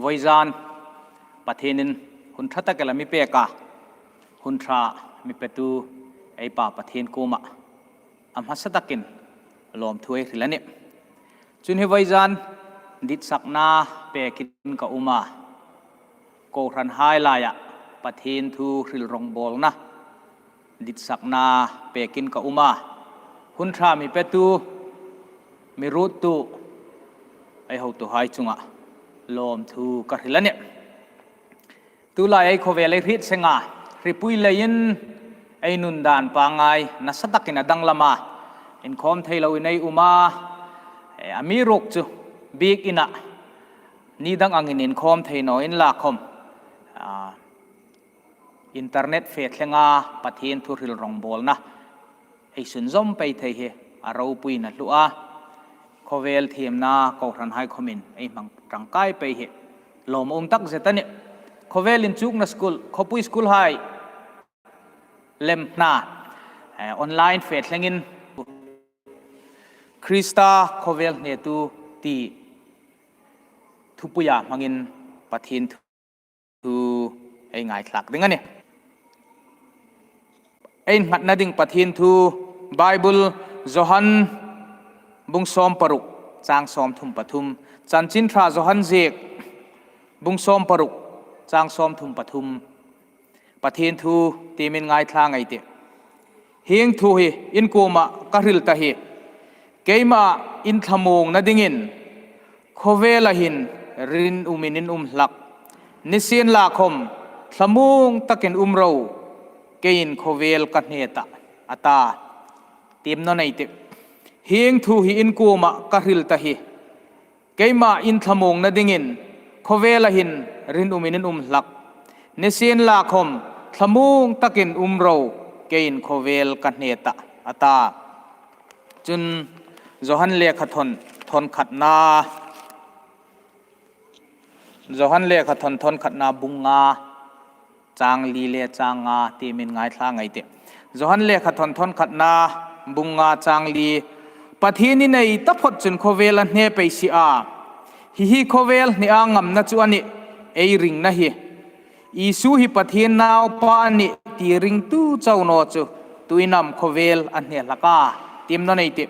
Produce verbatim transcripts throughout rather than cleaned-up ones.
Vawizan Pathienin hun ṭha tak el a mi pek a, hun ṭha mi petu ei Pa Pathien kuoma a hmasa takin lawmthu ei hril a nih. Chun hi vawizan ditsakna pekin ka um a, kohranhai laia Pathien thu hril rawngbawlna ditsakna pekin ka um a, hun ṭha mi petu, mi ruottu ei hotuhai chunga lawmthu ka hril a nih. Tulai ei khawvel ei hriet seng a, hripui leiin ei nun dan pangngai nasa takin a danglam a, inkhawm thei loin ei um a, eh, amiruokchu biekin a ni dang angin inkhawm thei naw inla khawm, ah, internet fe thlenga Pathien thu hril rawngbawlna ei sunzawm pei thei hi a ropuina hlu a, khawvel thiemna kohranhai khawmin ei hmang ṭangkai pei hi lawm a um tak zet a nih. Khawvel inchukna school, khawpui school hai lem hna, eh, online fe thlengin Krista khawvel hnetu ti thupuia hmangin Pathien thu ei ngaithlak ding a nih. Ei innghatna ding Pathien thu, Bible, Johan bung sawm paruk, chang sawmthum pathum, Chanchin Ṭha Johan ziek bung sawm paruk, chang sawmthum pathum. Pathien thu tiemin ngaithla ei tih. Hieng thu hi in kuoma ka hril ta hi, keima in thlamuongna dingin khawvela hin rinumin in um hlak. Nisienlakhawm thlamuong takin um ro, keiin khawvel ka hne tah, a ta. Tiem naw ei tih. Hieng thu hi in kuoma ka hril ta hi, keima in thlamuongna dingin khawvela hin rinumin in um hlak. Nisienlakhawm thlamuong takin um ro, keiin khawvel ka hne tah, a ta. Chun Johan lekhathawn, thawn khatna, Johan lekhathawn, thawn khatna bung nga, chang li le chang nga tiemin ngaithla ei tih. Johan lekhathawn, thawn khatna bung nga, chang li, Pathien i nei taphot chun khawvel a hne pei si a, hi hi khawvel hne a ngamna chu a nih, ei ringna hi. Isu hi Pathien Naupa a nih ti ringtu chau naw chu tuin am khawvel a hne hlak a? Tiem naw ei tih.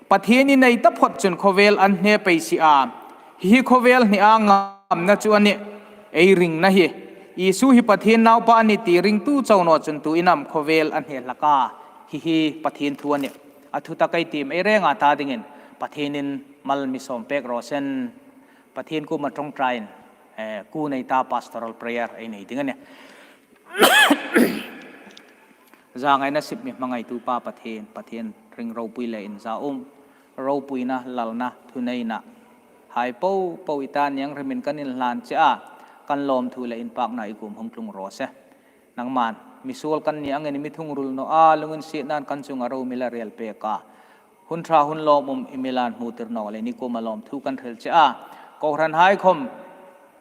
Pathien i nei taphot chun khawvel a hne pei si a, hi hi khawvel hne a ngamna chu a nih, ei ringna hi. Isu hi Pathien Naupa a nih ti ringtu chau naw chun tuin am khawvel a hne hlak a? Hi hi Pathien thu a nih. A thu tak ei tiem ei renga ta dingin Pathienin mal mi sawm pek raw se. Pathien kuoma ṭawngṭaiin, eh, kuo nei ta pastoral prayer ei nei ding a nih. Zangaina sip mi hmangaitu Pa Pathien, Pathien ring ropui le inzaum, ropuina, lalna, thuneina hai po po i ta ning rimin kan inhlan che a, kan lawmthu le inpakna i kuom hung tlung raw se. Nangman misuol kan ni angin mi thungrul naw a, lunginsietnain kan chunga ro mi la rel pek a, hun ṭha hun lawmum i mi la hmutir nawk leiin i kuoma lawmthu kan hril che a. Kohranhai khawm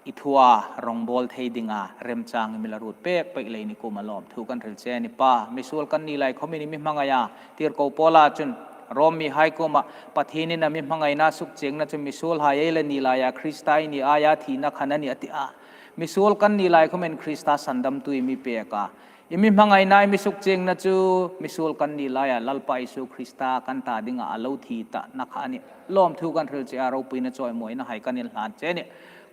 i thua rawngbawl thei dinga remchang i mi la ruot pek pek leiin i kuoma lawmthu kan hril che a nih Pa. Misuol kan ni lai khawmin i mi hmangai a, tirko Paula chun Rom mihai kuoma Pathienin a mi hmangaina sukchiengna chu misuolhai ei la ni laia Krista ei ni aia thina khan a nih a ti a. Misuol kan ni lai khawmin Krista sandamtu i mi pek a, i mi hmangaina, i mi sukchiengna chu misuol kan ni laia Lalpa Isu Krista kan ta dinga a lo thi tah na kha a nih. Lawmthu kan hril che a, ropuina chawimawina hai kan inhlan che a nih.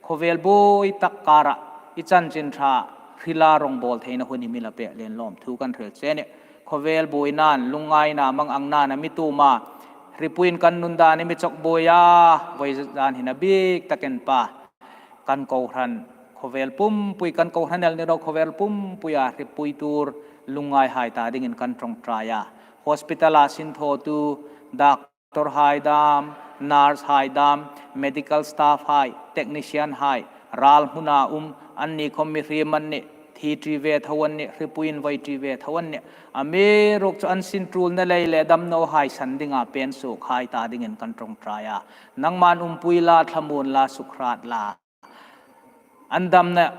Khawvel buoi tak kara i chanchin ṭha hrila rawngbawl theina hun i mi la pek leiin lawmthu kan hril che a nih. Khawvel buoinain, lungngaina, mangangnaa mi tuoma hripuiin kan nun dan i mi chawk buoi a, vawizan hin a bik takin Pa, kan kohran, khawvel pumpui, kan kohran el ni ro, khawvel pumpuia hripui tur lungngaihai ta dingin kan ṭawngṭai a. Hospital-a sinthawtu, doctor hai dam, nurse hai dam, medical staff hai, technician hai, ral hmuna um, anni khawm mihriem an nih, thi ṭi ve tho an nih, hripuiin voi ṭi ve tho an nih. Amiruokchu an sin ṭulna lei le damnawhai san dinga pen suokhai ta dingin kan ṭawngṭai a. Nangman umpui la, thlamuon la, sukhrat la. An damna,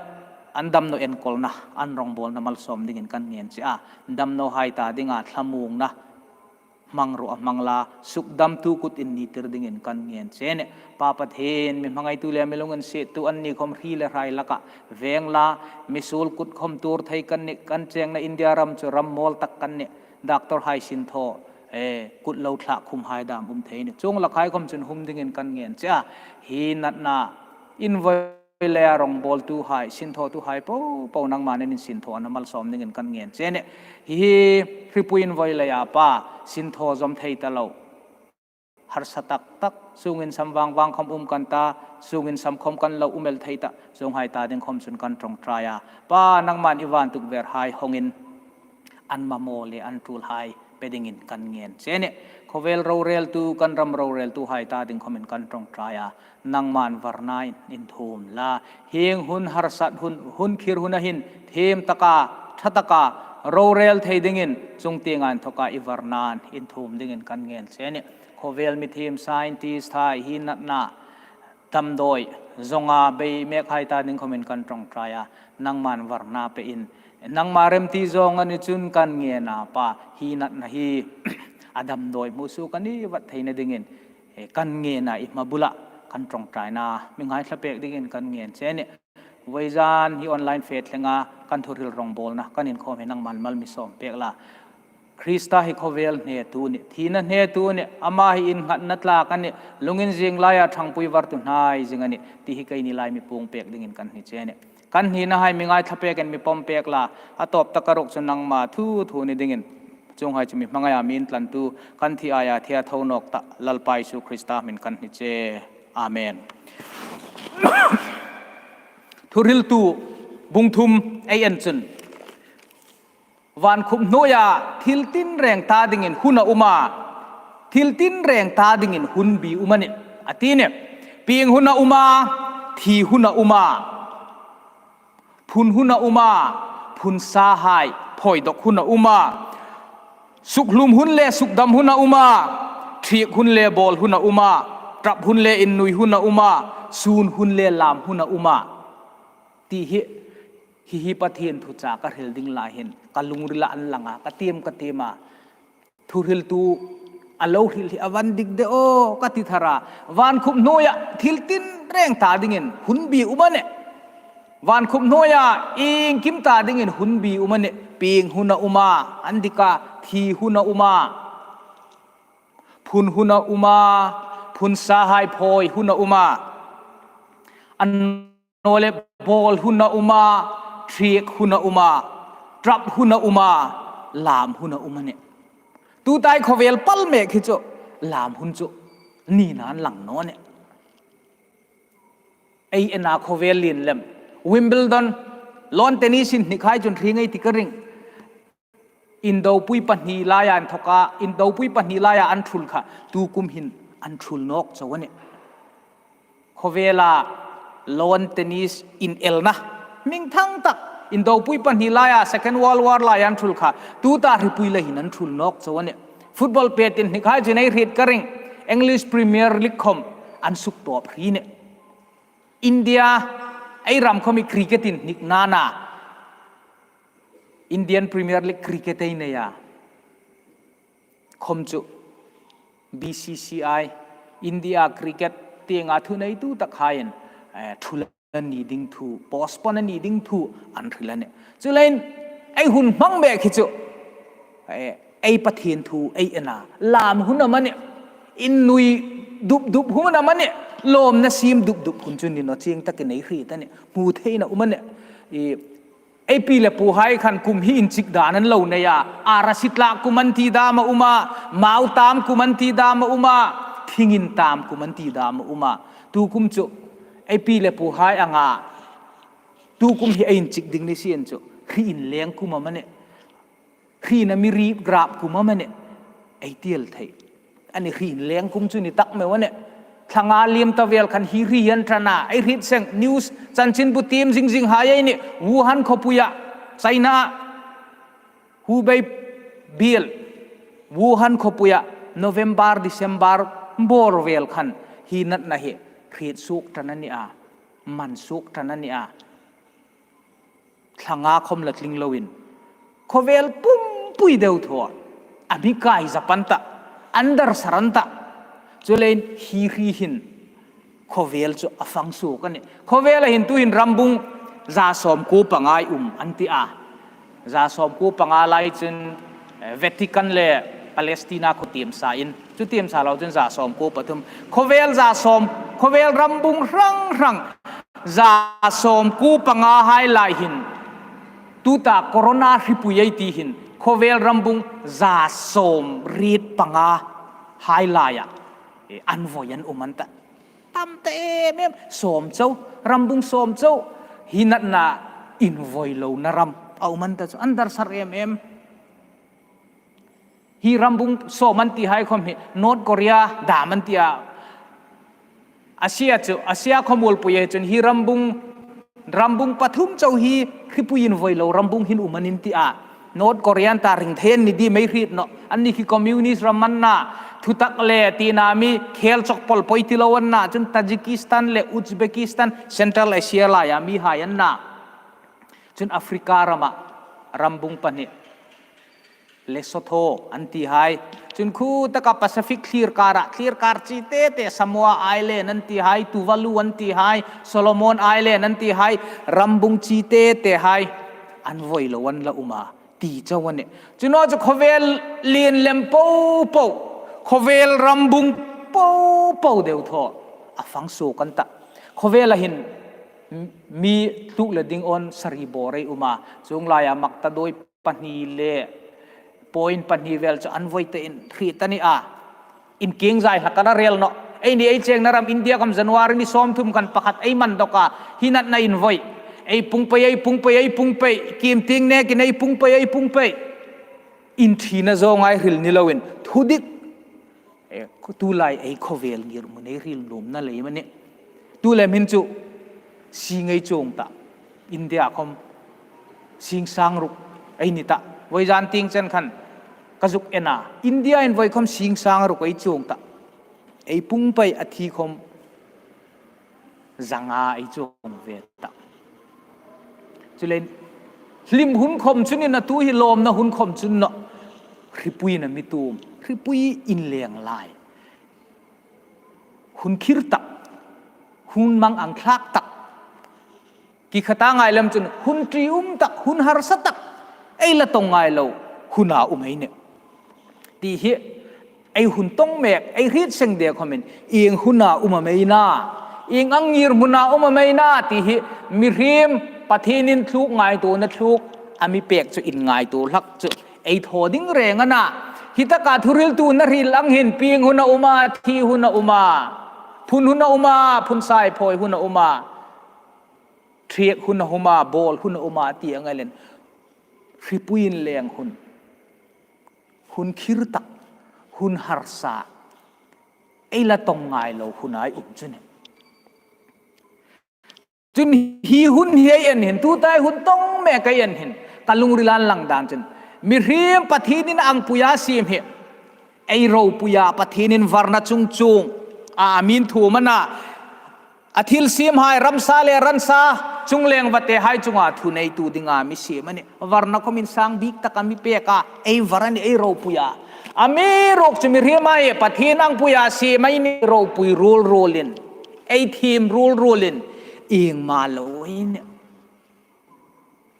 an damnaw enkawlna, an rawngbawlna malsawm dingin kan ngen che a. Damnawhai ta dinga thlamuongna hmang ro a hmang la, sukdamtu kut inni tir dingin kan ngen che a nih. Pa Pathien, mi hmangaitu le mi lunginsiettu anni khawm hri le hrai laka veng la, mi suol kut khawm tuor thei kan nih, kan chengna India ram chu ram mawl tak kan nih, doctor hai sinthaw, eh, kut lo thlak khum hai dam um thei a nih. Chuong lak hai khawm chun hum dingin kan ngen che a. Hi natna in voi leia rawngbawltu hai, sinthawtu hai po po nangma'n in sinthaw a na malsawm dingin kan ngen che a nih. Hi hi hripui in voi leia pa, sinthaw zawm thei ta lo, harsa tak tak, sungin sam vang vang khawm um kan ta, sungin sam khawm kan lo um el thei ta, chuong hai ta ding khawm chun kan ṭawngṭai a. Pa, nangma'n i vantuk ver hai hawngin, an mamaw le an tul hai pe dingin kan ngen che a nih. Khawvel roreltu, kan ram roreltu hai ta ding khawmin kan ṭawngṭai a. Nangma'n varna in inthuom la. Hieng hun harsat hun, hun khir huna hin thiem taka, ṭha taka rorel thei dingin, chungtienga inthoka i varna'n inthuom dingin kan ngen che a nih. Khawvel mi thiem, scientist hai, hi natna damdawi zawnga bei mek hai ta ding khawmin kan ṭawngṭai a. Nangma'n varna pein, nangma remti zawng a ni chun kan ngen a pa, hi natna hi a damdawi hmusuok a ni vat theina dingin, eh, kan ngen a, i hma bula kan ṭawngṭaina mi ngaithlak pek dingin kan ngen che a nih. Voizan hi online fe thlenga kan thuhril rawngbawlna kan inkhawm hi nangma'n mal mi sawm pek la. Krista hi khawvel hnetu a nih, thina hnetu a nih, ama hi innghatna tlak a nih, lungin zing laia ṭhangpui vartu hnai zing a nih, ti hi keini lai mi puong pek dingin kan hni che a nih. Kan hnina hai mi ngaithlak pekin mi pawm pek la, a tawp taka ruok chu nangma thu thu ni dingin, chuong hai chu mi hmangaia mi intlantu, kan thi aia thi a tho nawk ta Lalpa Isu Krista hmingin kan hni che. Amen. Thuhriltu bung thum ei en chun, van khupnuoia thil tinreng ta dingin hun a um a, thil tinreng ta dingin hun bi um a nih, a ti a nih. Pieng hun a um a, thi hun a um a, phun hun a um a, phun sa hai phawi dawk hun a um a, sukhlum hun le sukdam hun a um a, ṭhiek hun le bawl hun a um a, ṭap hun le innui hun a um a, sun hun le lam hun a um a, ti hi, hi hi Pathien thuchah ka hril ding lai hin ka lungrila an lang a, ka tiem ka tiem a. Thuhriltu a lo hril hi a va dik de aw ka ti thar a. Van khupnuoia thil tinreng ta dingin hun bi um a nih. Van khupnuoia iengkim ta dingin hun bi um a nih. Pieng hun a um a, an dik a, thi hun a um a, phun hun a um a, phun sa hai phawi hun a um a, annawleh bawl hun a um a, ṭhiek hun a um a, ṭap hun a um a, lam hun a um a nih. Tuta ei khawvel pal mek hi chu lam hun chu nina an lang naw nih. Ei ena khawvel lien lem, Wimbledon, lawn tennis inhnik hai chun hre ngei ti ka ring. Indopui pahni laia an thawk a, indopui pahni laia an thul kha, tu kum hin an thul nawk chau a nih. Khawvela lawn tennis inelna hmingthang tak, indopui pahni laia Second World War laia an thul kha, tuta hripui lai hin an thul nawk chau a nih. Football pet inhnik hai chun ei hriet ka ring, English Premier League khawm an suktawp hri a nih. India, ei ram khawm hi cricket inhnik nana, Indian Premier League cricket ei nei a, khawm chu B C C I, India cricket tienga thuneitu tak haiin, eh, thul a ni ding thu, postpone a ni ding thu an hril a nih. Chuleiin ei hun hmang mek hi chu, eh, ei Pathien thu ei en a, lam hun am a nih, innui dup dup hun am a nih, lawmna siem dup dup hun chu ni naw, chieng takin ei hriet a nih, hmu theina um a nih. I, ei pi le pu hai khan kum hi inchik dan an lo nei a, arasi tlak kum an ti dam a um a, mau tam kum an ti dam a um a, thing in tam kum an ti dam a um a. Tu kum chu ei pi le pu hai anga, tu kum hi ei inchik ding ni sien chu, hri inleng kum am a nih, hrina mi rip grap kum am a nih, ei ti el thei. Ani hri inleng kum chu ni tak meu a nih. Thlanga liem ta vel khan hi hri an ṭan a, ei hriet seng news chanchinbu tiem zing zing hai ei nih, Wuhan khawpuia, China, Hubei biel, Wuhan khawpuia, November, December bawr vel khan hi natna hi hriet suok ṭan a ni a, man suok ṭan a ni a. Thlanga khawm la tling loin, khawvel pumpui deu thaw a, a mi kai zapan ta. An dar sar an ta. Chuleiin hi hri hin khawvel chu a fang suok a nih. Khawvela hin tuhin rambung za sawmkuo panga um an ti a. Za sawmkuo panga lai chun, eh, Vatican le Palestina khuo tiem sa in. Chu tiem sa lo chun za sawmkuo pathum. Khawvel za sawm, khawvel rambung hrang hrang za sawmkuo panga hai lai hin. Tuta corona hripui ei ti hin. Khawvel rambung za sawmriet panga hai laia. Eh, an voi an um an ta. Tam ta em em, sawm chau, rambung sawm chau. Hi natna invoi lona ram a um an ta chu, an dar sar em em. Hi rambung sawm an ti hai khawm hi, North Korea dam an ti a. Asia chu, Asia khawmuolpui ei chun hi rambung, rambung pathum chau hi hripui invoi lo rambung hin um an in ti a. North Korea ta ring thei an ni di mei hriet nawh. Anni khi communist ram an na, thutak le tina mi khel chawk pawl poi ti lo an na, chun Tajikistan le Uzbekistan, Central Asia laia mi hai an na. Chun Africa rama rambung pahni. Lesotho an ti hai. Chun khu taka Pacific thlir kara, thlir kar chi te te Samoa Island an ti hai, Tuvalu an ti hai, Solomon Island an ti hai, rambung chi te te hai. An voi lo an la um a. Ti chau a nih. Chu naw chu khawvel lien lem po po, khawvel rambung po po deu thaw a fang suok an ta. Khawvela hin mi tluk le ding awn sari bawr ei um a. Chuong laia maktaduoi pahni le point pahni vel chu an voi te in hriet a ni a. Inkieng zai hlak a rel nawh. Eini ei chengna ram India khawm January ni sawmthum khan pakhat ei man dawk a, hi natna invoi. Ei pung pei, ei pung pei, ei pung pei. Kim tieng nekin ei pung pei, ei pung pei. Inthina zawnga ei hril ni loin. Thudik. Eh, tulai ei khawvel ngirhmun ei hril nuomna lei am a nih. Tu lem hin chu sing ei chuong ta. India khawm sing sang ruk ei ni ta. Vawizan tieng chen khan ka zuk en a. India invoi khawm sing sang ruk ei chuong ta. Ei pung pei a thi khawm zanga ei chuong ve ta. Chuleiin hlim hun khawm chu ni naw, tu hi lawmna hun khawm chu ni naw. Hripuiin a mi tuom. Hripui inleng lai. Hun khir tak. Hun mang ang thlak tak. Khi khata ngai lem chun hun ṭium tak, hun harsa tak, ei la tawng ngai lo huna um ei nih. Ti hi ei hun tawng mek, ei hriet seng de khawmin, ieng huna um am ei na, ieng ang ngirhmuna um am ei na, ti hi mihriem Pathienin tluk ngaituona tluk a mi pek chu inngaituo hlak chu ei thaw ding reng a na. Hi taka thuhriltuhai hril ang hin pieng hun a um a, thi hun a um a, phun hun a um a, phun saiphawi hun a um a. Ṭhiek hun a um a, bawl hun a um a, ti ang a len. Hripui inleng hun. Hun khir tak, hun harsa. Ei la tawng ngai lo hun ei um chu nih. Chun hi hun hi ei en hin, tuta hun tawng mek ei en hin. Ka lungrila inlang dan chun. Mihriem Pathienin a angpuia siem hi. Ei ropuia Pathienin varna chung chuong a mi inthuom a na. A thilsiemhai ramsa le ransa chungleng vatehai chunga thuneitu dinga mi siem a nih. Varna khawmin sang bik taka mi pek a, ei var a nih, ei ropuia. Amiruokchu mihriem ei Pathien angpuia siem ei ni, ropui ruol ruolin. Ei thiem ruol ruolin. Ieng ma lo ei nih.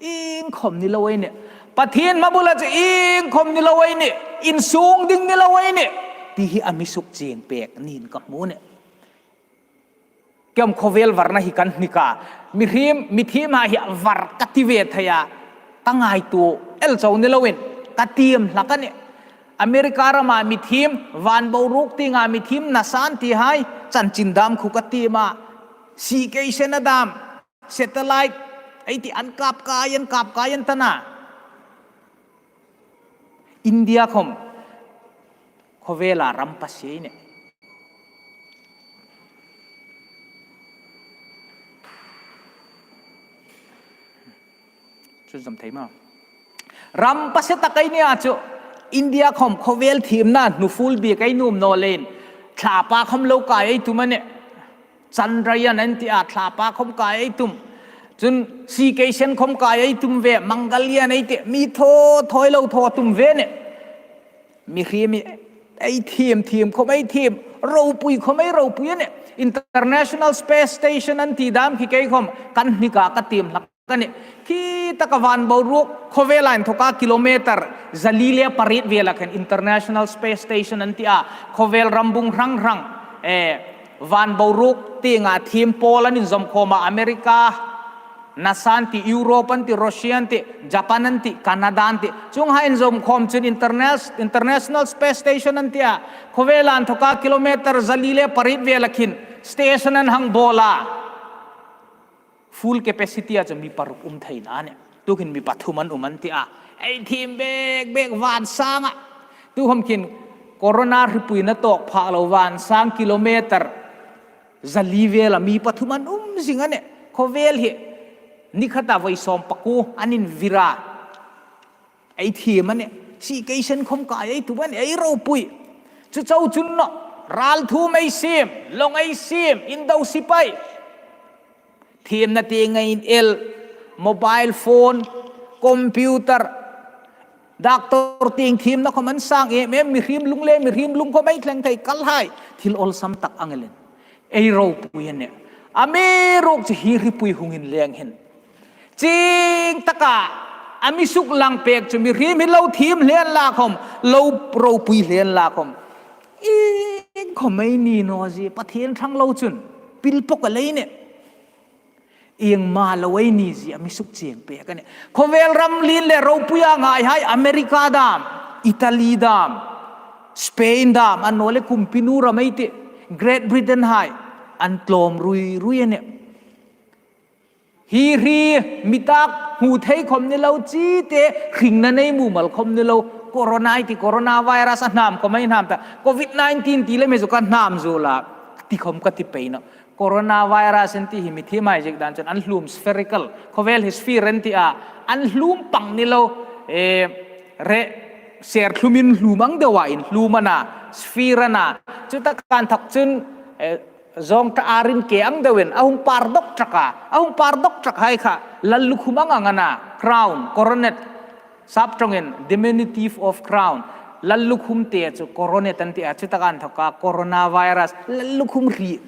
Ieng khawm ni lo ei nih. Pathien hma bula chu ieng khawm ni lo ei nih. Insung ding ni lo ei nih. Ti hi a mi suk chieng pek niin ka hmu nih. Kem khawvel varna hi kan hnik a. Mihriem, mithiemhai hi var ka ti ve thei a. Ka ngaituo el chau ni loin. Ka tiem hlak a nih. America rama mithiem, van boruok tienga mithiem nasa an tihai. Chanchin dam khu ka tiem a. Sikei sena dam. Satellite, ei ti an kap kai, an kap kai an ta na. India khawm, khawvela ram pasie ei nih. Chu zom thei maw. Ram pasie tak ei nia chu, India khawm khawvel thiemna hnufuol bik ei nuom naw leiin. Thlapa khawm lo kai ei tum a nih. Chandrayaan an ti a, thlapa khawm kai ei tum. Chun sikei sen khawm kai ei tum ve, Mangalyaan ei ti, mi thaw, thaw ei lo thaw tum ve nih. Mihriem hi Ei thiem thiem khawm ei thiem, ropui khawm ei ropui a nih. International Space Station an ti dam khi kei khawm kan hnik a ka tiem hlak a nih. Khi taka van boruok khawvela inthoka kilometer zali le pariet vela khan International Space Station an ti a, khawvel rambung hrang hrang, eh, van boruok tienga thiem pawl an inzawm khawm a, America, NASA an ti, Europe an ti, Russia an ti, Japan an ti, Canada an ti. Chuonghai inzawm khawm chun interna-, International Space Station an ti a, khawvela inthoka kilometer zali le pariet vela khin station an hang bawl a. Full capacity a chu mi paruk um thei a nih. Tuhin mi pathum an um an ti a. Ei thiem bek bek van sanga. Tukhawm khin corona hripuina tawk phak lo, van sang kilometer zali vela mi pathum an um zing a nih. Khawvel hi ni khata voi sawm pakuo an invir a. Ei thiem a nih. Station khawm kai ei tum a nih. Ei ropui. Chu chau chun naw. Ralthuom ei siem, lawng ei siem, indo sipai. Thiemna tieng ei inel, mobile phone, computer, doctor tieng thiemna khawm an sang em em, mihriem lung le mihriem lung khawm ei thleng thei kal hai. Thil awlsam tak ang elin ei ropui a nih. Amiruokchu hi hripui hung inleng hin, chieng taka a mi suklang pek chu mihriem hi lo thiem hle inla khawm, lo ropui hle inla khawm, iengkhawm ei ni naw zie, Pathien ṭhang lo chun pil pawk a lei nih. Iengma lo ei ni zie a mi sukchieng pek a nih. Khawvel ram lien le ropuia ngaihai America dam, Italy dam, Spain dam, annawleh kumpinu ram ei tih, Great Britain hai an tlawm rui rui a nih. Hi hri mi tak hmu thei khawm ni lo, chite hringna nei mumal khawm ni lo, corona ei ti, coronavirus a hnam khawm ei hnam ta, covid nineteen ti le mi zu ka hnam zu la, ti khawm ka ti pei naw. Coronavirus an ti hi mi thiemhai ziek dan chun an hlum, spherical, khawvel hi sphere an ti a, an hlum pang ni lo, eh, re, ser thlumin hlum ang deuin hlum a na, sphere a na. Chu taka inthok chun, eh, zawngṭa arin ke ang deuin a hung par dawk ṭak a, a hung par dawk ṭak hai kha lallukhum ang ang a na, crown, coronet, sap ṭawngin diminutive of crown. Lallukhum te chu coronet an ti a, chu taka inthoka coronavirus, lallukhum hri.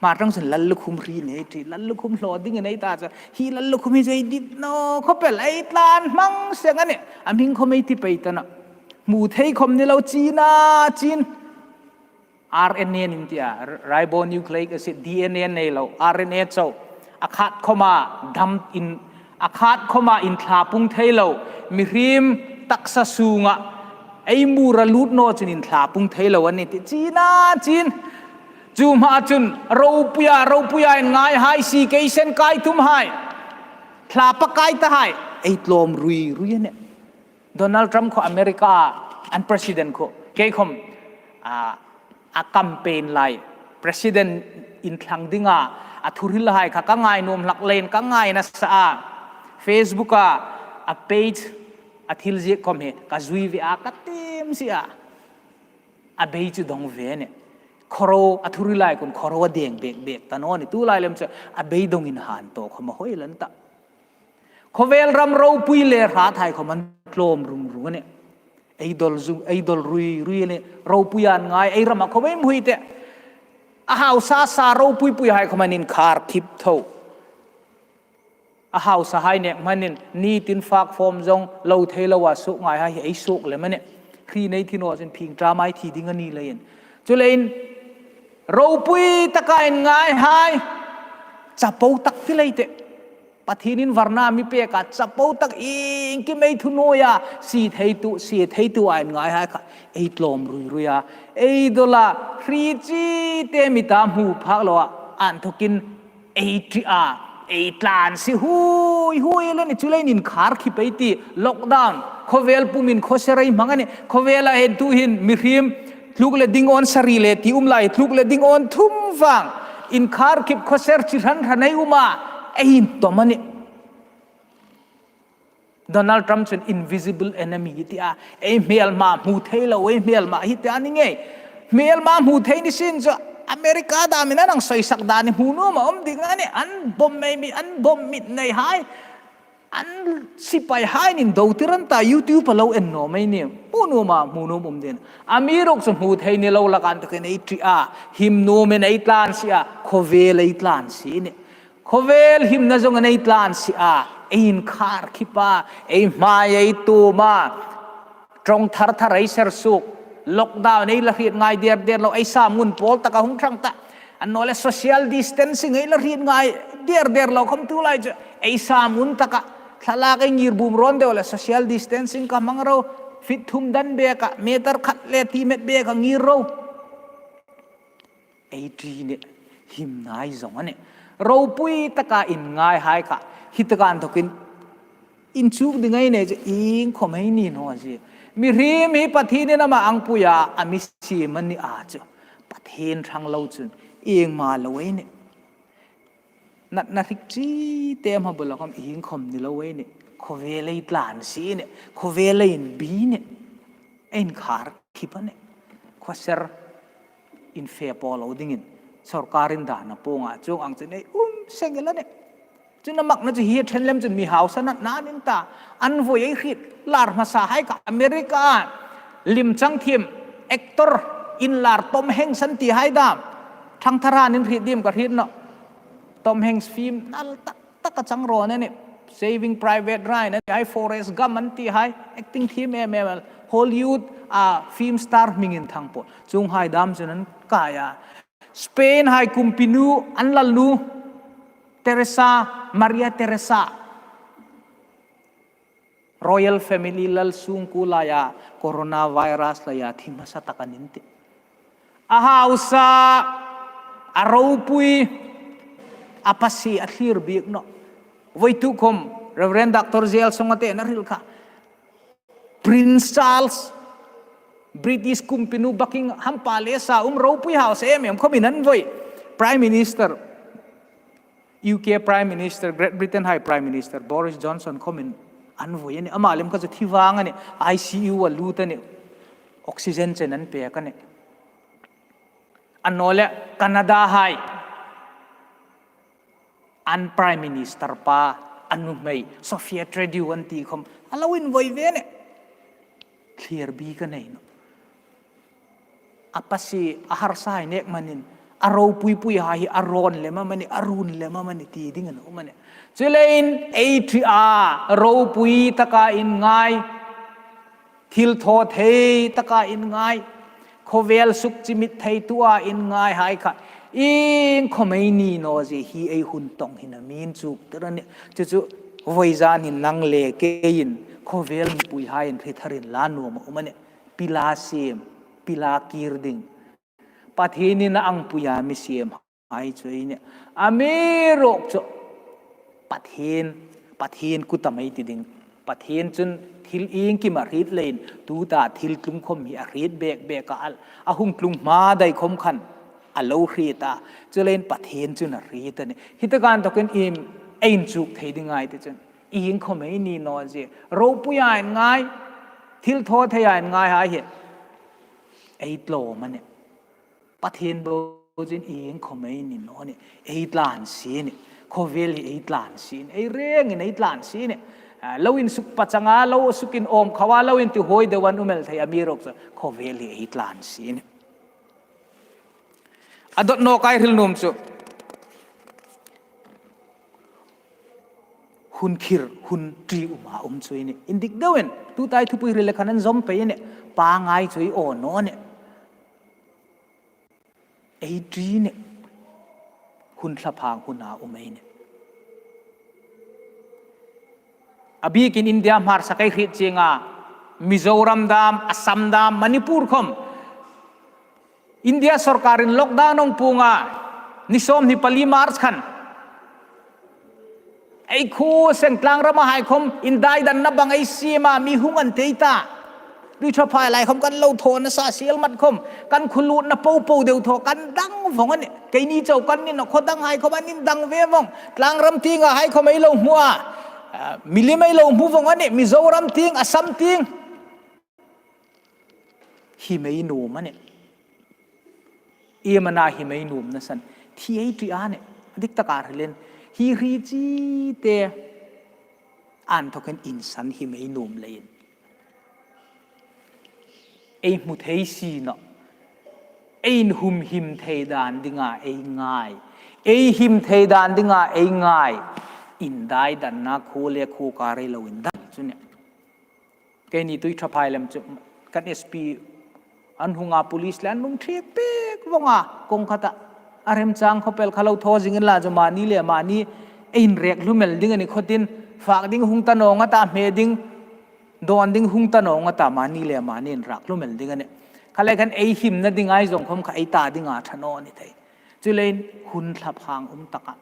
Hma ṭawng chun lallukhum hri nei ti, lallukhum hlaw ding nei ta chu, hi lallukhum hi chu ei dit naw khawp el, ei tlan hmang seng a nih. A hming khawm ei ti pei ta naw. Hmu thei khawm ni lo, china chin. R N A an ti a, ribonucleic acid, D N A nei lo, R N A chau. A khat khawma dam in, a khat khawma inthlapung thei lo, mihriem taksa sunga ei mura lut naw chun inthlapung thei lo a nih ti, china chin. Chu hma chun ropuia, ropuia inngaihai, station kai tumhai, thla pakai tahai ei tlawm rui rui a nih. Donald Trump kha America an president kha, kei khawm, a, a campaign lai, president inthlang dinga a thuhrilhai kha ka ngai nuom hlak leiin ka ngai nasa a. Facebook-a a page a thil ziek khawm hi ka zui ve a, ka tiem si a. A bei chu dawng ve a nih. Khawro a thuhrilhai khawm khawro a deng bek bek ta naw nih. Tulai lem chu a bei dawngin hang thaw khawm a hoi lan ta. Khawvel ram ropui le hrat hai khawm an tlawm rung rung a nih. Ei dawl zu, ei dawl rui rui a nih. Ropuia inngai, ei rama khawm ei hmu hi te. A hausa sa ropuipui hai khawm an inkhar khip tho. A hausa hai nek hmanin nitin fak fawm zawng lo thei lo a suok ngai hai hi ei suok lem a nih. Hri nei thi naw chun phing ṭam ei thi ding a ni leiin. Chuleiin ropui taka inngaihai, chapo tak ti lei te. Pathienin varna mi pek a, chapo tak iengkim ei thunawi a, sie theitu, sie theitu a inngaihai kha ei tlawm rui rui a, ei dawl a, hri chite mita hmu phak loa, a inthokin ei ṭi a, ei tlan si hui hui a nih. Chuleiin inkhar khip ei ti, lockdown, khawvel pumin khawser ei hmang a nih. Khawvela hin tuhin mihriem tluk le ding awn sari le ti um lai, tluk le ding awn thum vang inkhar khip, khawser chi hran hran ei um a, ei intawm a nih. Donald Trump chun invisible enemy ti a, ei hmelma hmu thei lo, ei hmelma hi ti a ni ngei. Hmelma hmu thei ni sin chu America damin a nang soisak dan hi hmu nuom a um ding a nih, an bomb ei mi, an bomb mit nei hai. An sipaihai nin do tir an ta, YouTube-a lo en naw mei ni. Hmu nuom a, hmu nuom um ding. Amiruokchu hmu thei ni lo lak an takin ei ṭi a, him nuomin ei tlan si a, khawvel ei tlan si ni. Khawvel himna zongin ei tlan si a, ei inkhar khip a, ei hmai ei tuom a. Ṭawng thar thar ei ser suok, lockdown ei la hriet ngai der der lo, ei sam ngun pawl taka hung ṭhang ta. Annawleh social distancing ei la hriet ngai der der lo khawm tulai chu ei sam ngun taka. Thlalak ei ngir bum rawn deu le social distancing ka hmang ro, feet thum dan bek a, meter khat le ti met bek a ngir ro. Ei ṭi ni, himna ei zong a ni. Ropui taka inngaihai kha, hi taka inthokin inchuk ding ei nei chu iengkhawm ei ni naw zie. Mihriem hi Pathienin ama angpui a, a mi siem a ni a chu. Pathien ṭhang lo chun iengma lo ei ni. Natna hrik chi te hma bula khawm iengkhawm ni lo ei ni. Khawvel ei tlan si ni, khawvel ei inbi ni. Ei inkhar khip a ni. Khawser infe pawl lo dingin sorkarin dan a puong a, chuong ang chun ei um seng el a ni. Chun a makna chu hi ṭhen lem chun mi hausa natna a ni ta. An voi ei hriet lar hmasahai kha America-a lim chang thiem actor inlar Tom Hanks an tihai dam. Ṭhangthar an inhriet diem ka hriet nawh. Tom Hanks film nal tak tak a chang rawn a ni. Saving Private Ryan a ni, hai Forrest Gump an tihai, acting thiem em em el. Hollywood-a film star hming inthang pawl. Chuonghai dam chun an kai a. Spain-hai kumpinu, an lalnu, Teresa, Maria Teresa. Royal family lal sungkuo laia, coronavirus laia, thi hmasa tak an ni tih. A hausa, a ropui, a pasie a thlir bik nawh. Voituk khawm, Reverend Doctor J L Songate-in a hril kha. Prince Charles, British kumpinu Buckingham Palace-a um ropui hausa em em khawmin an voi. Prime Minister, U K Prime Minister, Great Britain-hai Prime Minister Boris Johnson khawmin an voi a ni. Ama lem kha chu thi vang a ni, I C U-a lut a ni, oxygen chen an pek a ni. Annawleh Canada-hai an Prime Minister pa, a nuhmei, Sophia Trudeau an ti khawm, a lo invoi ve a ni. Thlir bik a nei nawh. A pasie, a harsahai nek manin, a ropuipuihai hi a rawn lem am a ni, a run lem am a ni ti ding a ni um a ni. Chuleiin ei ṭi a, ropui taka inngai, thil thaw thei taka inngai, khawvel suk chimit thei tua inngaihai kha iengkhawm ei ni naw zie, hi ei hun tawng hin a mi inchuk tir a ni. Chu chu vawizan hin nang le keiin khawvel mipuihaiin hre tharin la nuom a um a ni. Pila siem, pila kir ding. Pathienin a angpuia mi siem hai chu ei ni. Amiruokchu Pathien, Pathien kuta mei ti ding. Pathien chun thil iengkim a hriet leiin, tuta thil tlung khawm hi a hriet bek bek a, a hung tlung hma dai khawm khan a lo hriet a. Chuleiin Pathien chun a hriet a ni. Hi taka inthokin ieng ei inchuk thei ding a ni ti chun, iengkhawm ei ni naw zie. Ropuia inngai, thil thaw theia inngaihai hi ei tlawm a ni. Pathien bo chun iengkhawm ei ni naw ni, ei tlan si ni, khawvel hi ei tlan si ni, ei rengin ei tlan si ni. A, lo insuk pachanga, lo suk inawm khoa, lo intihawi deu an um el thei, amiruokchu khawvel hi ei tlan si ni. A dawt nawk ei hril nuom chu, hun khir, hun ṭi um a um chu ei ni. Indik deuin, tuta ei thupui hril le khan an zawm pei a ni, pangngai chu ei aw naw ni. Ei ṭi ni, hun thlaphang huna um ei ni. A bikin India hmarsak ei hriet chieng a, Mizoram dam, Assam dam, Manipur khawm India sorkarin lockdown a hung puong a, ni sawmhni pali March khan. Ei khuo seng tlangrama hai khawm indaidanna bang ei siem a, mi hung an tei ta. Lui ṭha phai lai khawm kan lo thaw nasa sielmat khawm, kan khuo lutna po po deu thaw kan dang vawng a ni. Keini chau kan ni naw, khuo danghai khawm an indang ve vawng. Tlangram tienga hai khawm ei lo hmu a, a, milim ei lo hmu vawng a ni, Mizoram tieng, Assam tieng. Him ei nuom a ni. Iem a na him ei nuomna san, thi ei ṭi a ni. A dik taka hrilin, hi hri chi te, An thawkin insan him ei nuom leiin. Ei hmu thei si naw. Ei inhumhim thei dan dinga ei ngai. Ei him thei dan dinga ei ngai. Indaidanna khuo le khuo kar ei lo indan chu nih. Keini Tuithaphai lem chu kan S P an hunga police le an hung ṭhiek pek vong a, kawng khata. A remchang khawpel kha lo thaw zing inla chu mani le mani ei inrek hlum el ding a ni khawtin, fak ding hung ta naw nga ta, hme ding, dawn ding hung ta naw nga ta, mani le mani inrek hlum el ding a nih. Kha le khan ei himna ding ei zong khom kha ei ta dinga ṭha naw ni thei. Chuleiin hun thlaphang um taka,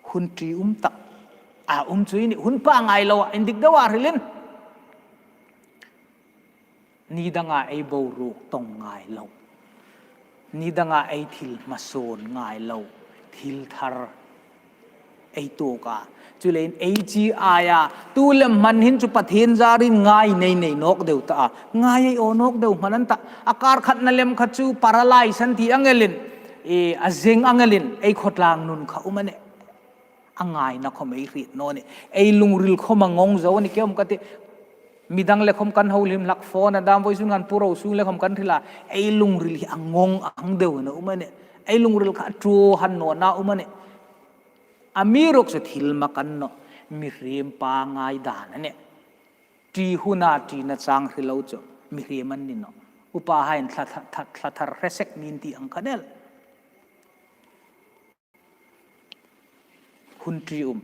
hun ṭi um tak a um chu ei nih, hun pangngai lo a, indik deu a hrilin. Ni danga ei boruok tawng ngai lo. Ni danga ei thil hmasawn ngai lo. Thil thar ei tuok a. Chuleiin ei chi aia, tu lem hman hin chu Pathien zarin ngai nei nei nawk deu ta a. Ngai ei aw nawk deu hman an ta. A kar khatna lem kha chu paralyze an ti ang elin, e, a zeng ang elin, ei khawtlang nun kha um a nih. A ngaina khom ei hriet naw nih. Ei lungril khom a ngawng zo a nih, kei khom ka ti. Midang le khom kan holim hlak, phone a dam, voisun khan puro sung le khom kan hril a. Ei lungril hi a ngawng ang deu a um a nih. Ei lungril kha a ṭhuoi han nawna um a nih. Amiruokchu thil hma kan naw, mihriem pangngai dan a nih. Ṭi huna ṭina chang hre lo chu mihriem an ni nawh. Upahaiin thla, thla, thla, thla thar hre sek ning ti ang kha del. Hun ṭi um.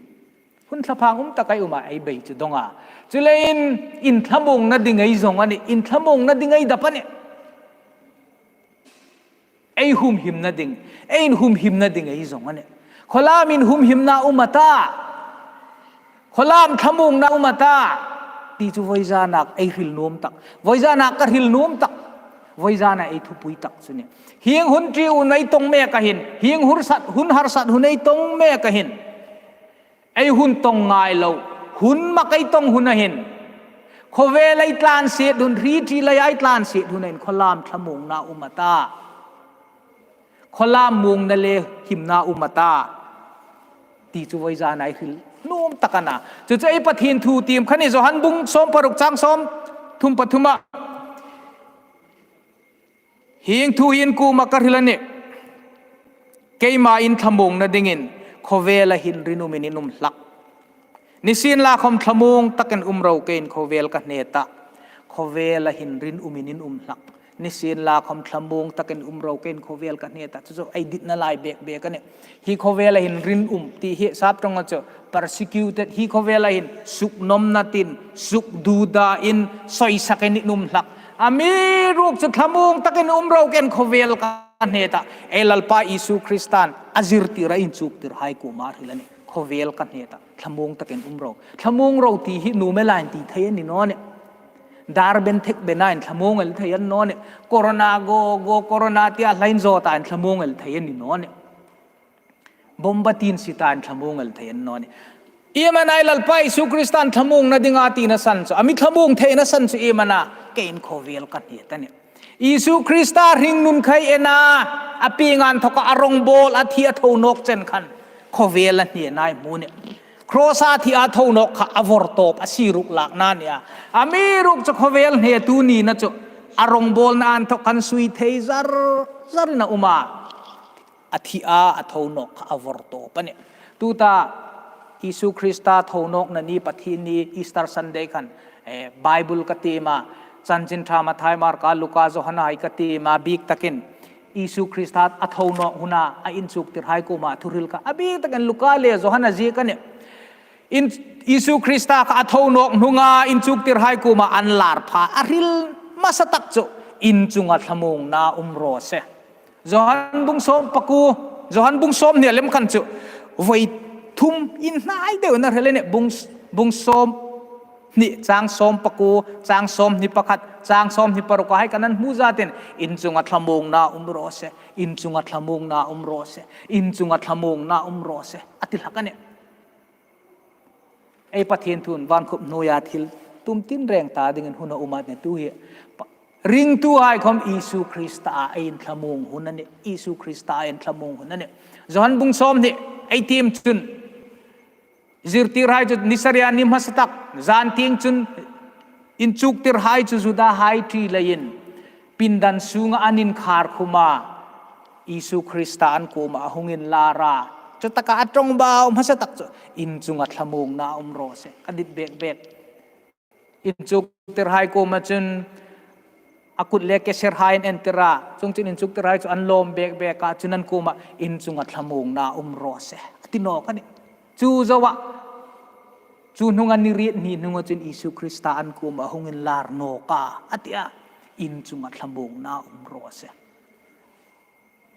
Hun thlaphang um taka ei um a, ei bei chu dong a. Chuleiin inthlamuongna ding ei zong a nih, inthlamuongna ding ei dap a nih. Ei humhimna ding, ei inhumhimna ding ei zong a nih. Khawlam inhumhimna um a ta. Khawlam thlamuongna um a ta. Ti chu vawizana ei hril nuom tak. Vawizana ka hril nuom tak. Vawizana ei thupui tak chu nih. Hieng hun ṭi un ei tawng mek a hin, hieng harsat, hun harsat hun ei tawng mek a hin, ei hun tawng ngai lo, hun mak ei tawng hun a hin, khawvel ei tlansiet hun, hri ṭi leia ei tlansiet hun a hin, khawlam thlamuongna um a ta. Khawlam muongna le himna um a ta. Ti chu vawizana ei hril nuom tak a na. Chu chu ei Pathien thu tiem kha nih, Johan bung sawm paruk chang sawmthum pathuma. Hieng thu hi in kuoma ka hril a nih. Keima inthlamuongna dingin khawvela hin rinumin in um hlak. Nisienlakhom thlamuong takin um ro, keiin khawvel ka hne tah. Khawvela hin rinumin in um hlak. Nisienlakhom thlamuong takin um ro, keiin khawvel ka hne tah. Chu chu ei ditna lai bek bek a nih. Hi khawvela hin rinum ti hi sap ṭawnga chu persecuted, hi khawvela hin suknawmna tin, sukduda in, soisakin in um hlak. Amiruokchu thlamuong takin um ro, keiin khawvel ka hne tah. Ei Lalpa Isu Kristan a zirtira inchuktirhai kuoma hril a nih. Khawvel ka hne tah. Thlamuong takin um ro. Thlamuong ro ti hi nuom ela in ti thei a ni naw nih. Dar ben thek bena in thlamuong el thei a ni naw nih. Corona go, go, corona tia hlain zo ta in thlamuong el thei a ni naw nih. Bomba tin si ta in thlamuong el thei a ni naw nih. Iem a na ei Lalpa Isu Kristan thlamuongna dinga tina san chu, a mi thlamuong theina san chu iem a na, keiin khawvel ka hne tah a nih. Isu Krista hringnun kha ei en a, a pieng inthawka a rawngbawl, a thi a tho nawk chen khan khawvel a hne a ei hmu nih. Cross-a thi a tho nawk kha a vawrtawp, a siruk lakna a nih a. Amiruokchu khawvel hnetu nina chu a rawngbawlna inthawk khan sui thei zar zarin a um a. A thi a, a tho nawk kha a vawrtawp a nih. Tuta Isu Krista tho nawkna ni, Pathienni, Easter Sunday khan, eh, Bible ka tiem a, Chanchin Ṭha Mathai, Marka, Luka, Johana hai ka tiem a, bik takin Isu Krista a tho nawk huna a inchuktirhai kuoma thu hril kha a bik takin Luka le Johana ziek a nih. In, Isu Krista kha a tho nawk hnunga inchuktirhai kuoma an lar pha a hril hmasa tak chu, in chunga thlamuongna um raw se. Johan bung sawm pakuo, Johan bung sawmhni lem khan chu voi thum in hnai deuin a hril a nih, bung, bung sawmhni chang sawm pakuo, chang sawmhni pakhat, chang sawmhni paruk a hai khan an hmu zatin, in chunga thlamuongna um raw se, in chunga thlamuongna um raw se, in chunga thlamuongna um raw se, a ti hlak a nih. Ei Pathien thuin van khup hnuoia thil tum tinreng ta dingin hun a um a nih tu hi. Pa-, ringtuhai khom Isu Krista-a ei inthlamuong hun a nih, Isu Krista-a ei inthlamuong hun a nih. Johan bung sawmhni ei tiem chun, Zirtirhai chu ni saria ni hmasa tak, zan tieng chun inchuktirhai chu Judahai ṭi leiin pindan sunga an inkhar khum a, Isu Krista an kuoma a hung inlar a. Chutaka a ṭawngbau hmasa tak chu, "In chunga thlamuongna um raw se," a dit bek bek. Inchuktirhai kuoma chun a kut le keserhai an entir a, chuongchun inchuktirhai chu an lawm bek bek a, chun an kuoma, "In chunga thlamuongna um raw se," a ti nawk a nih. Chu zoa, chu hnunga ni riet hni hnunga chun Isu Krista an kuoma a hung inlar nawk a, a ti a, "In chunga thlamuongna um raw se."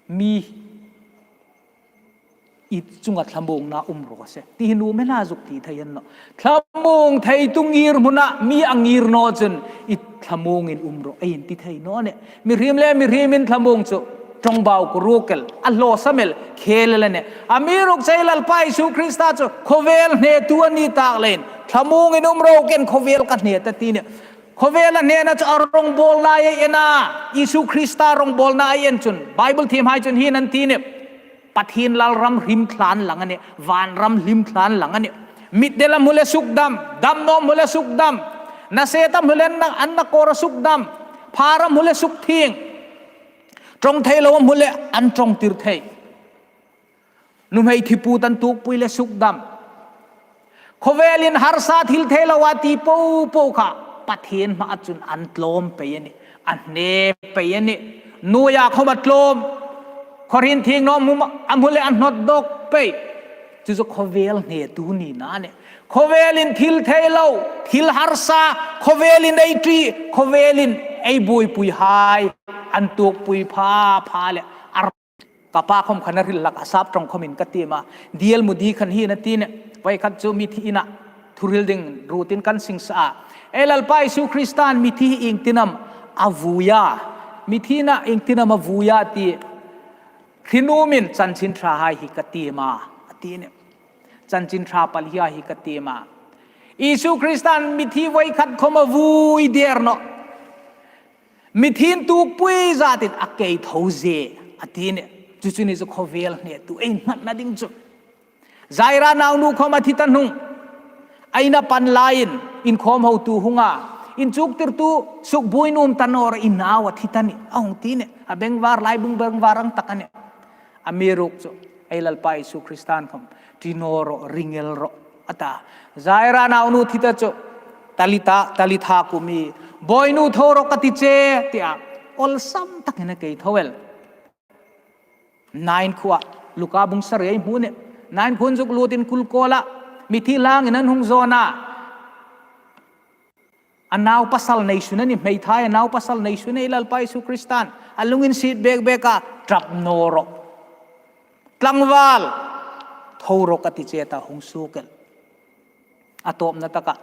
Mi, "I chunga thlamuongna um raw se," ti hi nuom el a zuk ti thei a ni nawh. Thlamuong theitu ngirhmuna mi a ngir naw chun "I thlamuongin um rawh," ei inti thei naw nih. Mihriem le mihriemin thlamuong chu ṭawngbau kuruok el, a hlawsam el, khel el a nih. Amiruokchu ei Lalpa Isu Krista chu khawvel hnetu a ni tak leiin, "Thlamuongin um ro, kein khawvel ka hne ta," ti a nih. Khawvela hnena chu a rawngbawlna ei en a, Isu Krista rawngbawlna ei en chun, Bible thiemhai chun hieng hin an ti a nih. Pathien lalram hlim thla a ni lang a nih, vanram hlim thla a ni lang a nih. Mitdel a hmu leh sukdam, damnaw a hmu leh sukdam, naset a hmu leh an na, an na kawra sukdam, phar a hmu leh sukthieng, ṭawng thei lo a hmu leh an ṭawngtir thei. Nuhmei thiput an tuokpui leh sukdam. Khawvelin harsa thil thei lo a ti po po kha Pathien hmaa chun an tlawm pei a nih, a hne pei a nih. Nuoia khawm a tlawm. Khawhrin thiengnaw a hmu leh a hnawt dawk pei. Chu chu khawvel hnetu nina a nih. Khawvelin thil thei lo, thil harsa, khawvelin ei ṭi, khawvelin ei buoipuihai an tuokpui pha pha leh a Ka pa khawm khan a hril hlak a, sap ṭawng khawmin ka tiem a. D L Moody khan hieng hin a ti a nih. Voi khat chu mithi ina thuhril ding ruotin kan singsa a. Ei Lalpa Isu Krista'n mithi iengtin am a vui a? Mithi ina iengtin am a vui a ti. Hre nuomin Chanchin Ṭhahai hi ka tiem a, a ti a nih. Chanchin Ṭha pali hi ka tiem a. Isu Krista'n mithi voi khat khawm a vui der nawh. Mithi'n tuokpui zatin a kei tho zie, a ti a nih. Chu chu ni chu khawvel hnetu ei nghatna ding chu. Jaira naunu khawm a thi ta hnung, a ina pan laiin inkhawm hotu hung a, inchuktirtu sukbuoi nuom ta naw rawh, i nau a thi ta a nih, a hung ti a nih. A bengvar lai bung bengvar ang tak a nih. Amiruokchu ei Lalpa Isu Krista'n khawm, "Ṭi naw rawh, ring el rawh," a ta. Jaira naunu thi ta chu, "Talitha, Talitha kumi, Bawinu tho rawh ka ti che," ti a. Awlsam takin a kei tho el. Nain khuoa, Luka bung sari ei hmu a nih. Nain khuoa zuk lutin kul kawla mithi langin an hung zawn a. A nau pasal nei sun a nih, hmeithai a nau pasal nei sun a nih, Lalpa Isu Krista'n a lunginsiet bek bek a, "Ṭap naw rawh. Tlangval, tho rawh ka ti che," ta hung suok el. A tawpna taka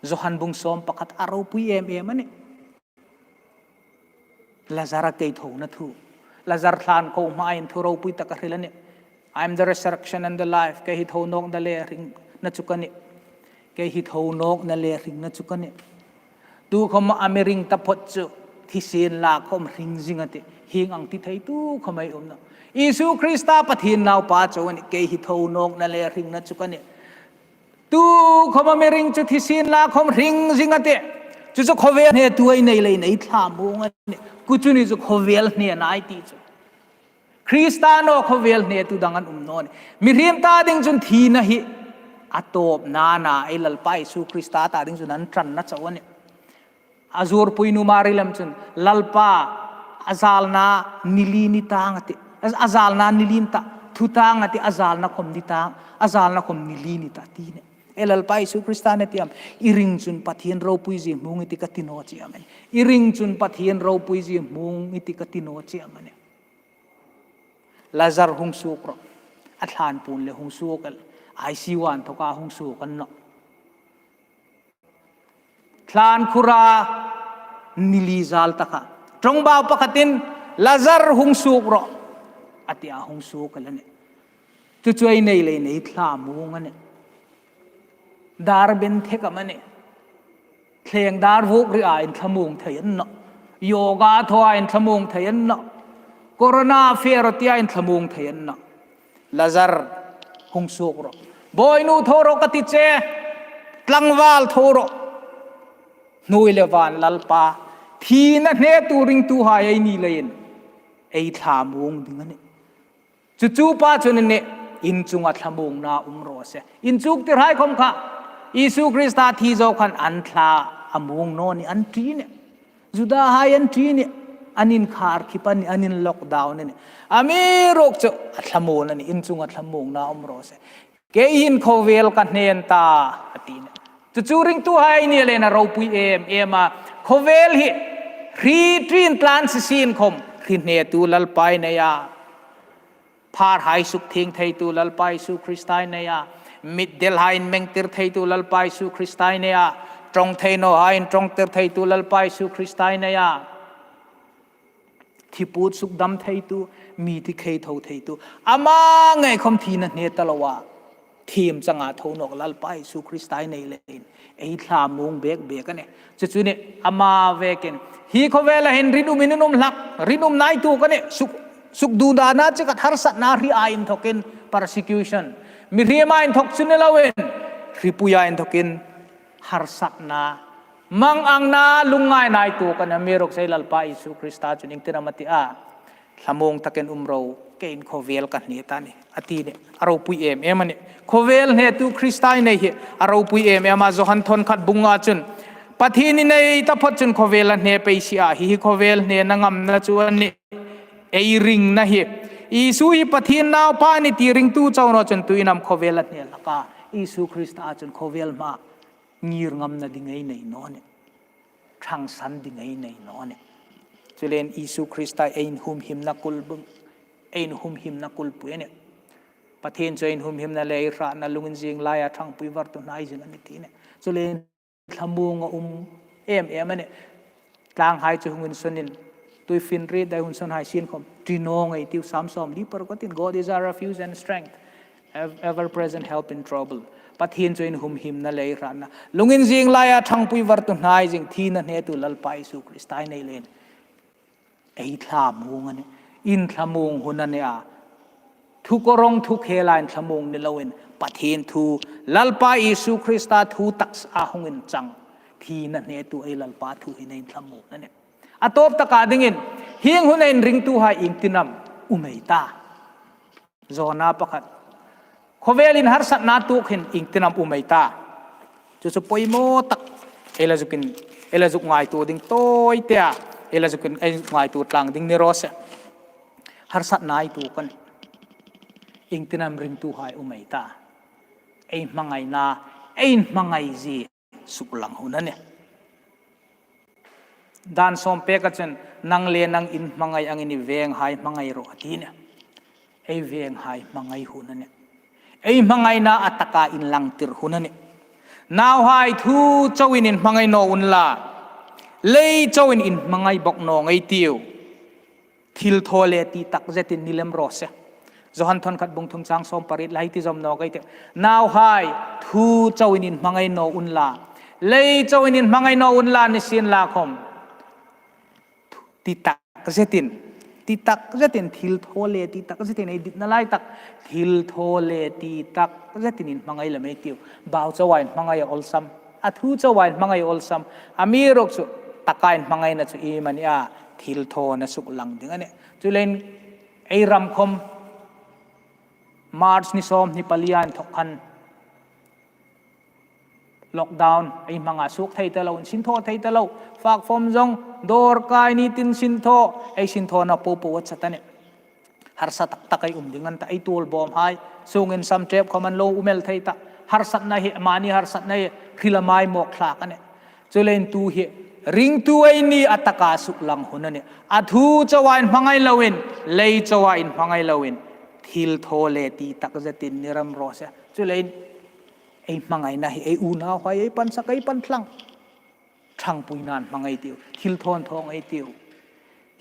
Johan bung sawm pakhat a ropui em em a nih. Lazar a kei thona thu. Lazar thlan ko hmain thu ropui taka hril a nih. "I am the resurrection and the life. Kei hi thonawkna le hringna chu ka nih. Kei hi thonawkna le hringna chu ka nih." Tukhawm a mi ring taphot chu thi sienla khawm hring zing a tih. Hieng ang ti theitu khawm ei um nawh. Isu Krista Pathien Naupa chau a nih. "Kei hi thonawkna le hringna chu ka nih." Tukhawm a mi ring chu thi sienla khawm hring zing a tih. Chu chu khawvel hnetu ei nei leiin ei thlamuong a nih. Chu chu ni chu khawvel hnena ei ti chu. Krista naw khawvel hnetu dang an um naw nih. Mihriem ta ding chun thina hi a tawpna a na, ei Lalpa Isu Krista ta ding chun an ṭanna chau a nih. A zuorpui nuom a hril lem chun, Lalpa, a zalna ni li ni tang a tih. A, a zalna ni li ni ta, thu tang a tih, a zalna khawm ni tang, a zalna khawm ni li ni ta ti a nih. Ei Lalpa Isu Krista'n a ti am, "I ring chun Pathien ropuizie hmung i tih ka ti naw," chi am a nih. "I ring chun Pathien ropuizie hmung i tih ka ti naw," chi am a nih. Lazar hung suok rawh. A thlan puon le hung suok el. I C U a inthoka hung suok a ni nawh. Thlan khura ni li zal taka ṭawngbau pakhatin, "Lazar hung suok rawh," a ti a, hung suok el a nih. Chu chu ei nei leiin ei thlamuong a nih. Dar ben thek am a nih. Thleng dar vuok ri a inthlamuong thei a ni nawh. Yoga thaw a inthlamuong thei a ni nawh. Corona fe rawh tia inthlamuong thei a ni nawh. Lazar hung suok rawh. Bawinu tho rawh ka ti che, tlangval tho rawh. Hnuoi le van Lalpa, thina hnetu ringtuhai ei ni leiin ei thlamuong ding a nih. Chu chu pa chun a nih, in chunga thlamuongna um raw se. Inchuktirhai khom kha Isu Krista thi zo khan an thla a muong naw ni an ti nih. Judahai an ti nih, an inkhar khip a nih, an in lockdown a nih. Amiruokchu a thlamuong a nih, in chunga thlamuongna um raw se. Kei hin khawvel ka hne ta, a ti nih. Chu chu ringtuhai ni leiin a ropui em em a. Khawvel hi hri ṭin tlan si sin khom hri hnetu Lalpa ei nei a. Pharhai sukthieng theitu Lalpa Isu Krista ei nei a. Mitdelhai inmengtir theitu Lalpa Isu Krista ei nei a. Ṭawng thei nawhai inṭawngtir theitu Lalpa Isu Krista ei nei a. Thi put sukdam theitu, mi thi khei tho theitu, ama ngei khom thina hne ta loa thiem changa tho nawk Lalpa Isu Krista ei nei leiin ei thlamuong bek bek a nih. Chu chu nih, ama vekin hi khawvela hin rinum in um hlak, rinum nai tuok a nih, suk, sukduhdana chi khat harsatna hri a inthokin persecution. Mihriema inthok chu ni loin, hripui a inthokin harsatna, manganna, lungngaina ei tuok a nih. Amiruokchu ei Lalpa Isu Krista chun iengtin am a ti a? Thlamuong takin um ro, kei hin khawvel ka hne ta a nih, a ti nih. A ropui em em a nih. Khawvel hnetu Krista ei nei hi a ropui em em a. Johan thawn khat bung nga chun, Pathienin ei taphot chun khawvel a hne pei si a, hi hi khawvel hnena ngamna chu a nih, ei ringna hi. Isu hi Pathien Naupa a nih ti ringtu chau naw chun tuin am khawvel a hne hlak a? Isu Krista chun khawvel hmaa ngir ngamna ding ei nei naw nih. Ṭhangsan ding ei nei naw nih. Chuleiin Isu Krista ei inhumhimna kulbung, ei inhumhimna kulpui a nih. Pathien chu ei inhumhimna le ei hratna, lungin zing laia ṭhangpui var tu hnai zing a nih ti a nih. Chuleiin thlamuong a um em em a nih. Tlanghai chu hung insunin, tuifin ri dai hun sunhai sin khom ṭi naw ngei ei tiu. Sam sawmli paruk a tin, God is our refuge and strength, ev-, ever present help in trouble. Pathien chu inhumhimna le ei hratna, lungin zing laia ṭhangpui var tu hnai zing, thina hnetu Lalpa Isu Krista ei nei leiin ei thlamuong a nih. In thlamuong hun a nih a. Thu kawrawng thu khela in thlamuong ni loin, Pathien thu, Lalpa Isu Krista thu taksa hung inchang, thina hnetu ei Lalpa thu hin ei thlamuong a nih. A tawp taka dingin, hieng huna inringtuhai iengtin am um ei ta? Zawna pakhat. Khawvelin harsatna tuok hin iengtin am um ei ta? Chu chu poimaw tak. Ei la zukin, ei la zuk ngaituo ding tawi te a. Ei la zukin, ei ngaituo tlang ding ni raw se. Harsatna ei tuok a nih. Iengtin am ringtuhai um ei ta? Ei hmangaina, ei hmangai zie suklang hun a nih. Dan sawm peka chun, nang le nang inhmangai angin i venghai hmangai rawh, a ti a nih. Ei venghai hmangai hun a nih. Ei hmangaina a taka inlangtir hun a nih. Nauhai, thu chauin inhmangai naw unla, lei chauin inhmangai bawk naw ngei ei tiu. Thilthaw le ti tak zetin ni lem raw se. Johan thawn khat bung thum chang sawm pariet lai ti zawm nawk ei tih. Nauhai, thu chauin inhmangai naw unla, lei chauin inhmangai naw unla, nisienlakhom ti tak zetin, ti tak zetin, thilthaw le ti tak zetin, ei ditna lai tak, thilthaw le ti tak zetin inhmangai lem ei tiu. Bau chaua inhmangai a awlsam, a thu chaua inhmangai a awlsam. Amiruokchu, taka inhmangaina chu iemani a, thilthawna suklang ding a nih. Chuleiin ei ram khom March ni sawmhni palia inthok khan lockdown, ei hmanga suok thei ta lo, insinthaw thei ta lo, fak fawm zawng, dawr kai ni tin sinthaw, ei sinthawna popo a chat a nih. Harsa tak tak ei um ding a ni ta, ei tuolbawmhai, sungin sam ṭep khom an lo um el thei ta. Harsatna hi, mani harsatna hi, hril a maimawk thlak a nih. Chuleiin tu hi, ringtu ei ni a taka suklang hun a nih. A thu chaua inhmangai loin, lei chaua inhmangai loin, thilthaw le ti tak zetin ni lem raw se. Chuleiin, ei hmangaina hi, ei unauhai, ei pansak, ei panthlang, ṭhangpuinain hmangai ei tiu, thilthawin thaw ngei ei tiu.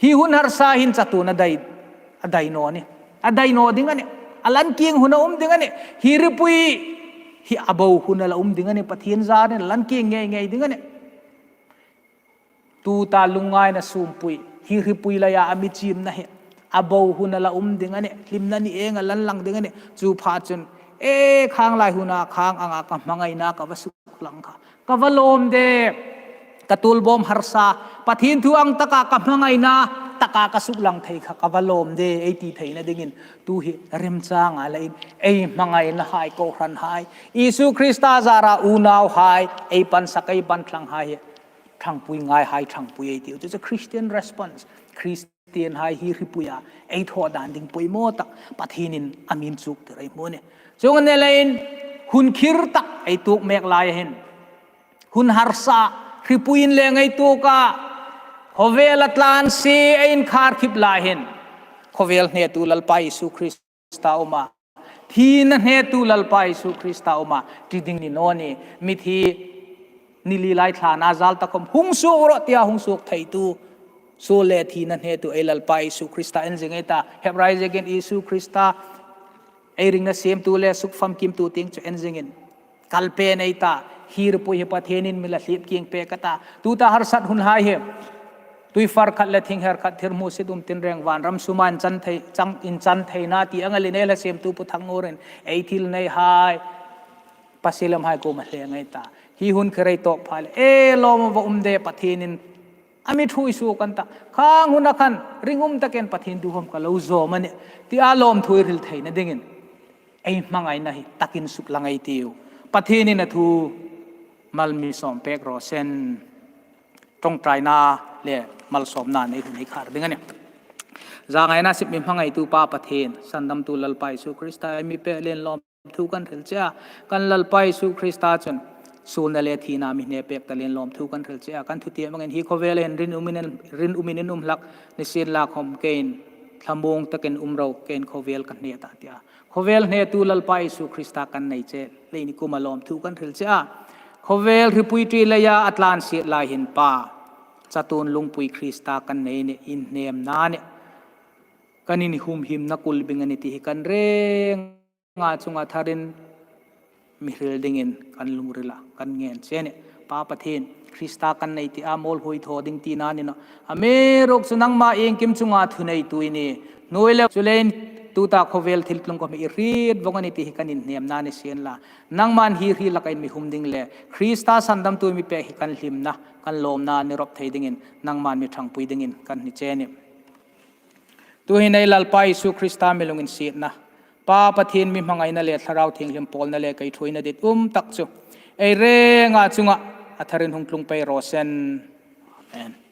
Hi hun harsa hin chatuon a dai, a dai naw nih. A dai naw ding a nih. A lan kieng hun a um ding a nih. Hi hripui hi a bo hun a la um ding a nih. Pathien zarin a lan kieng ngei ngei ding a nih. Tuta lungngaina sumpui, hi hripui leia a mi chimna hi a bo hun a la um ding a nih. Hlimna ni eng a lan lang ding a nih. Chu pha chun E, khang lai huna khang anga ka hmangaina ka va suklang kha, ka va lawm de, ka tuolbawm harsa, Pathien thu ang taka ka hmangaina taka ka suklang thei kha, ka va lawm de, ei ti theina dingin tu hi remchang a la in, ei hmangaina hai, kohran hai, Isu Krista zara unau hai, ei pansak, ei pantlang hai hi ṭhangpui ngai hai, ṭhangpui ei tiu. Chu chu Christian response. Christian hai hi hripuia ei thaw dan ding poimaw tak Pathienin a mi inchuktir ei hmu a nih. Chuong a ni leiin hun khir tak ei tuok mek lai hin, hun harsa, hripuiin leng ei tuok a, khawvel a tlan si ei inkhar khip lai hin, khawvel hnetu Lalpa Isu Krista um a, thina hnetu Lalpa Isu Krista um a, ti ding ni naw ni. Mithi ni li lai thlana zal ta khom hung suok rawh tia hung suok theitu, suol le thina hnetu ei Lalpa Isu Krista en zing ei ta. Hebrai ziektu Isu Krista ei ringna siemtu le sukfamkimtu tieng chu en zingin, kal pei ei ta. Hi hripui hi Pathienin mi la hlip kieng pek a ta. Tuta harsat hun hai hi, tuifar khat le thingher khat, thirhmusit um, tinreng, vanram suma inchan thei, chang, inchan theina ti ang a lien ei la siemtu Pu Thangnuorin ei thil nei hai, pasie lem hai kuoma hleng ei ta. Hi hun khir ei tuok pha le, e, lawm a va um de, Pathienin a mi ṭhuoi suok a ni ta. Khang huna khan ringum takin Pathien thu khom ka lo zawm a nih, tia lawmthu ei hril theina dingin ei hmangaina hi takin suklang ei tiu. Pathienin a thu mal mi sawm pek raw seh. Ṭawngṭaina le malsawmna nei hun ei khar ding a nih. Zangaina sip mi hmangaitu Pa Pathien, sandamtu Lalpa Isu Krista ei mi pek leiin lawmthu kan hril che a. Kan Lalpa Isu Krista chun suolna le thina mi hne pek ta leiin lawmthu kan hril che a. Kan thutiem angin hi khawvel hin rinum in, rinum in um hlak, nisienlakhom keiin thlamuong takin um ro, keiin khawvel ka hne tah, tia. Khawvel hnetu Lalpa Isu Krista kan nei che leiin i kuoma lawmthu kan hril che a. Khawvel hripui ṭi leia a tlan siet lai hin Pa, chatuon lungpui Krista kan nei a nih, inhnemna a nih, kan inhumhimna kulbing a nih ti hi kan renga chunga tharin mi hril dingin kan lungrila kan ngen che a nih. Pa Pathien, Krista kan nei tia mawlhuoi thaw ding tina ni naw. Amiruokchu nangma iengkim chunga thuneitu i nih. Hnuoi le chu leiin tuta khawvel thiltlung khom hi i hriet vong a nih ti hi kan inhnemna ni sienla, nangman hi hri laka in mi hum ding le Krista sandamtu mi pek hi kan hlimna, kan lawmna ni rawp thei dingin nangman mi ṭhangpui dingin kan hni che a nih. Tuhin ei Lalpa Isu Krista mi lunginsietna, Pa Pathien mi hmangaina le Thlarau Thienghlim pawlna le kaihruoina ditum tak chu ei renga chunga a tharin hung tlung pei raw seh. Amen.